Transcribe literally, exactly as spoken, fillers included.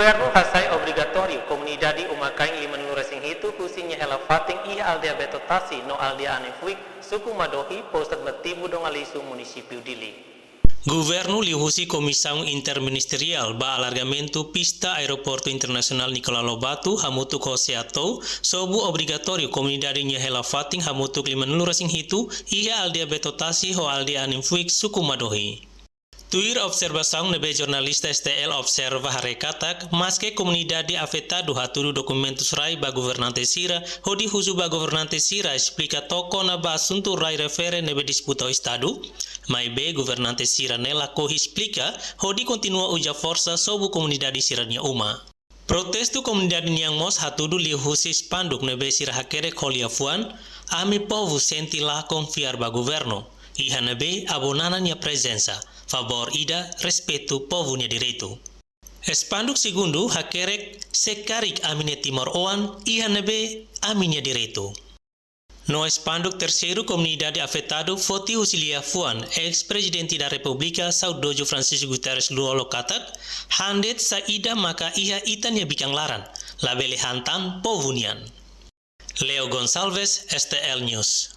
Governu hasai obrigatóriu komunidade uma-kain lima-nulu resin hitu husi nia hela-fatin iha aldeia Beto Tasi no aldeia Anin Fuik, suku Madohi, postu administrativu Dom Aleixo, munisípiu Dili. Governu liuhusi Komisaun Interministeriál ba Alargamentu Pista Aeroportu Internasionál Nicolau Lobato hamutuk ho SEATOU sobu obrigatóriu komunidade nia hela-fatin hamutuk lima-nulu resin hitu iha aldeia Beto Tasi ho aldeia Anin Fuik, suku Madohi. Tuir observasaun ne'ebé jornalista S T L Observa haree katak, maske komunidade afetadu hatudu dokumentus rai ba governante sira, hodi husu ba governante sira esplika to'o kona-ba asuntu rai refere ne'ebé disputa ho Estadu, maibé governante sira ne'e lakohi esplika, hodi kontinua uza forsa sobu komunidade sira-nia uma. Protestu komunidade nian mós hatudu liuhusi spanduk ne'ebé sira hakerek ho liafuan, "Ami povu sente la konfiar ba governu." Iha ne'ebé Avó Nana nia prezensa, "Favór ida, respeitu povu nia direitu." Spanduk segundu hakerek, "Se karik ami-nia Timor-oan, iha ne'ebé ami-nia direitu." No spanduk terseiru komunidade afetadu foti husi liafuan eis-Prezidente da Repúblika, saudozu Francisco Guterres Lú-Olo katak, "Handet saida maka iha ita-nia bikan laran, labele han tan povu nian." Leo Gonçalves, S T L News.